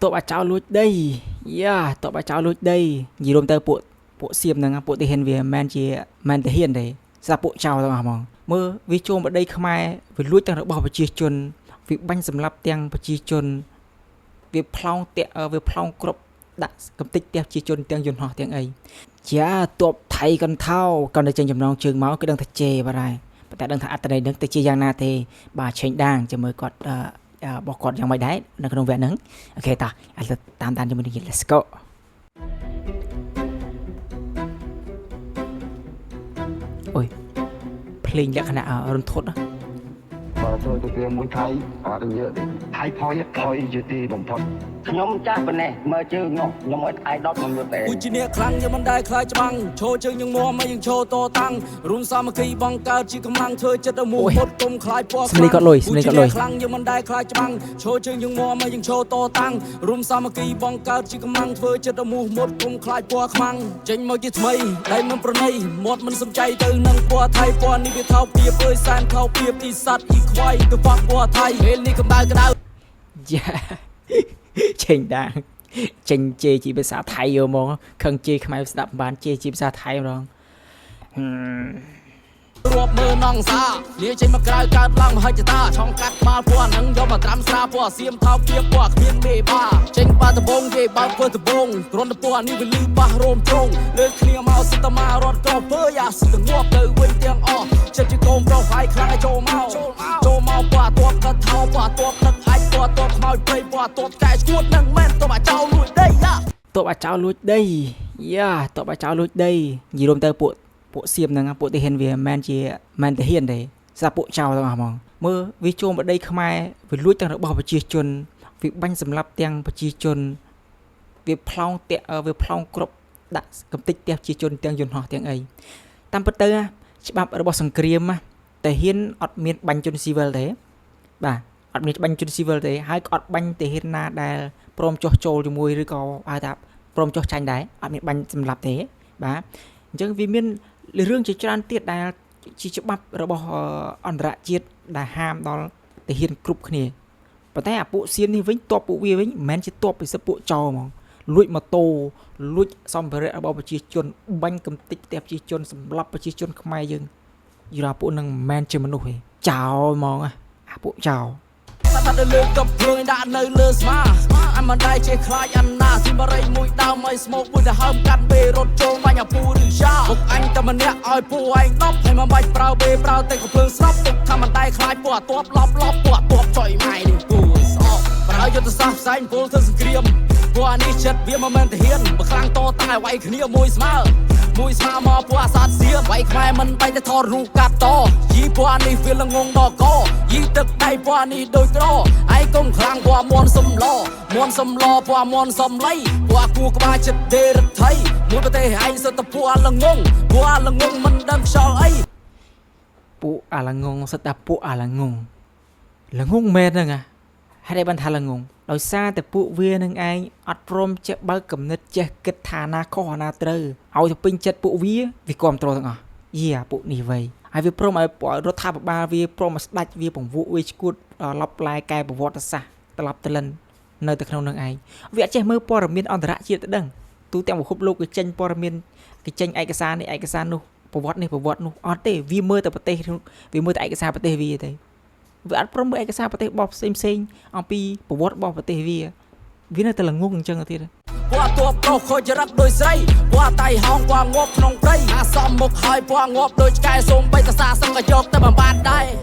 តបអាចោលលួចដីយ៉ាតបអាចោលលួចដីនិយាយរួមទៅពួកសៀមហ្នឹងពួកទាហានវាមិនមែនជាមិនទាហានទេស្រាប់ពួកចោលទាំងអស់ហ្មងមើលវាចូលមកដីខ្មែរវាលួចទាំងរបស់ប្រជាជនវាបាញ់សម្លាប់ទាំងប្រជាជនវាប្លង់តាក់វាប្លង់គ្រប់ដាក់កំតិចផ្ទះប្រជាជនទាំងយន្តហោះទាំងអីចាតបថៃកន្ធោគាត់ទៅចេញចំណងជើងមកគឺដឹងថាជេរបាត់ហើយប៉ុន្តែដឹងថាអត្តន័យនឹងទៅជាយ៉ាងណាទេបាទឆេងដាងចាំមើលគាត់របស់គាត់យ៉ាងម៉េចដែរនៅក្នុងវគ្គហ្នឹង OK តោះឥឡូវតាមតាមជាមួយនឹង Let's go អូយភ្លេងលក្ខណៈរន្ធត់ណា បើចូលទៅគេមួយថៃអត់ញើទេថៃផុយផុយជាទីបំផុត ខ្ញុំចាស់ប៉ុណ្ណេះមើលជើងនោះខ្ញុំឲ្យថៃ10ខ្ញុំយកទេ ពូជាអ្នកខ្លាំងយើងមិនដែលខ្លាចច្បាំងឈរជើងយើងមមហើយយើងឈរតតាំងរួមសាមគ្គីបង្កើតជាកម្លាំងធ្វើចិត្តឲ្យមោះមុតកុំខ្លាចពណ៌ សំលេងគាត់លុយសំលេងគាត់លុយ ខ្លាំងយើងមិនដែលខ្លាចច្បាំងឈរជើងយើងមមហើយយើងឈរតតាំងរួមសាមគ្គីបង្កើតជាកម្លាំងធ្វើចិត្តឲ្យមោះមុតកុំខ្លាចពណ៌ខ្មាំងចេញមកជាថ្មីដៃមិនប្រណីមាត់មិនសំចៃទៅនឹងពណ៌ថៃពណ៌នេះវាថោកទាបអើយសែនថោកទាបអ៊ីសត្វអ៊ីខ្វៃទៅប៉ះពណ៌ថៃពេលនេះកម្ដៅក្ដៅ យ៉ាឆេងដាងចេញជេរជាភាសាថៃយកមកខឹងជេរខ្មែរស្ដាប់មិនបានជេរជាភាសាថៃម្ដងហឹម រាប់មើលនងសាលាចេញមកក្រៅកើតឡើងមហិច្ឆតាឆងកាត់ក្បាលពណ៌នឹងយកមកត្រាំស្រាពណ៌សៀមថោកទាបពណ៌គ្មានមេបាចេញបាដបងគេបើកធ្វើដបងគ្រាន់តែពណ៌នេះវាលឺប៉ះរោមជ្រងលើកគ្នាមកសិតមករត់ក៏ពើយ៉ាសិតងាប់ទៅវិញទាំងអស់ចិត្តជាកូនប្រុសហើយខ្លាំងឲ្យចូលមកចូលមកពណ៌តបកថោពណ៌តបទឹកអាចពណ៌តបខ្មោចព្រៃពណ៌តបកែឈួតនឹងមែនតបអាចោលលួចដីយ៉ា តបអាចោលលួចដីយ៉ាតបអាចោលលួចដីនិយាយរួមទៅពួកសៀមហ្នឹងពួកទាហានវាមិនមែនជាមិនទាហានទេស្រាប់ពួកចោលទាំងអស់ហ្មងមើលវាចូលមកដីខ្មែរវាលួចទាំងរបស់ប្រជាជនវាបាញ់សម្លាប់ទាំងប្រជាជនវាប្លង់តាក់វាប្លង់គ្រប់ដាក់កំតិចផ្ទះប្រជាជនទាំងយន្តហោះទាំងអីតាមពិតទៅណាច្បាប់របស់សង្គ្រាមណាទាហានអត់មានបាញ់ជនស៊ីវិលទេបាទអត់មានបាញ់ជនស៊ីវិលទេហើយក៏អត់បាញ់ទាហានណាដែលព្រមចុះចូលជាមួយឬក៏ហៅថាព្រមចុះចាញ់ដែរអត់មានបាញ់សម្លាប់ទេបាទអញ្ចឹងវាមានរឿងជាច្រើនទៀតដែលជាច្បាប់របស់អន្តរជាតិដែលហាមដល់ទាហានគ្រប់គ្នាប៉ុន្តែអាពួកសៀមនេះវិញតបពួកវាវិញមិនមែនជាតបពិសិដ្ឋពួកចោរហ្មងលួចម៉ូតូលួចសម្ភារៈរបស់ប្រជាជនបាញ់កំទេចផ្ទះប្រជាជនសម្លាប់ប្រជាជនខ្មែរយើងយល់ថាពួកនឹងមិនមែនជាមនុស្សទេចោរហ្មងអាពួកចោរ តែនៅលើកភ្លើងដាក់នៅលើស្មាអញមិនដែលចេះខ្លាចអាណាទីបរិយមួយដើមឲ្យស្មោកមួយទៅហើមកាន់ពេលរត់ចូលបាញ់អាពូឬយ៉ាពុកអញតែម្នាក់ឲ្យពូឯង10ហើយមិនបាច់ប្រើពេលប្រើតែកំភ្លើងស្រាប់ទុកថាមិនដែលខ្លាចពូអាតបឡប់ឡប់ពូអាតបចុយម៉ែនេះពូស្អប់ប្រើយុទ្ធសាស្ត្រផ្សែងពលធ្វើសង្គ្រាមពូអានេះចិត្តវាមិនមែនទាហានបើខ្លាំងតតាំងឲ្យវាយគ្នាមួយស្មើមួយស្មើមកពូអាសាទសៀមវាយខ្មែរមិនបាច់ទៅថតរូបកាត់តយីពូអានេះវាល្ងងដល់កយីទឹកដៃពូអានេះដូចក្រឯងកុំខ្លាំងពូអាមន់សំឡមន់សំឡពូអាមន់សំលៃពូអាគួក្បាលចិត្តដេរដ្ឋីមួយប្រទេសឯងសុទ្ធតែពូអាល្ងងពូអាល្ងងមិនដឹងខ្យល់អី ពួកអាល្ងងសិតតែពួកអាល្ងងល្ងងមែនហ្នឹងហ่ะហេតុអីបានថាល្ងងដោយសារតែពួកវានឹងឯងអត់ព្រមចេះបើកគំនិតចេះគិតថាណាខុសអាណាត្រូវឲ្យទៅពេញចិត្តពួកវាវាគ្រប់គ្រងទាំងអស់យីអាពួកនេះវៃហើយវាព្រមឲ្យរដ្ឋាភិបាលវាព្រមឲ្យស្ដាច់វាពង្វក់វាឈួតឡប់ឡែកែប្រវត្តិសាស្ត្រត្រឡប់ទៅលិននៅតែក្នុងនឹងឯងវាអត់ចេះមើលព័ត៌មានអន្តរជាតិទៅដឹងទូទាំងពិភពលោកគេចេញព័ត៌មានគេចេញឯកសារនេះឯកសារនោះប្រវត្តិនេះប្រវត្តិនោះអត់ទេវាមើលតែប្រទេសវាមើលតែឯកសារប្រទេសវាទេវាអត់ព្រមមើលឯកសារប្រទេសរបស់ផ្សេងផ្សេងអំពីប្រវត្តិរបស់ប្រទេសវាវានៅតែល្ងងអញ្ចឹងទៀត ពណ៌តបប្រុសខូចចរិតដូចស្រីពណ៌តៃហោងពណ៌ងាប់ក្នុងព្រៃអាសំមុខហើយពណ៌ងាប់ដូចឆ្កែសូមបីតសាសឹងក៏យកទៅបំបានដែរ។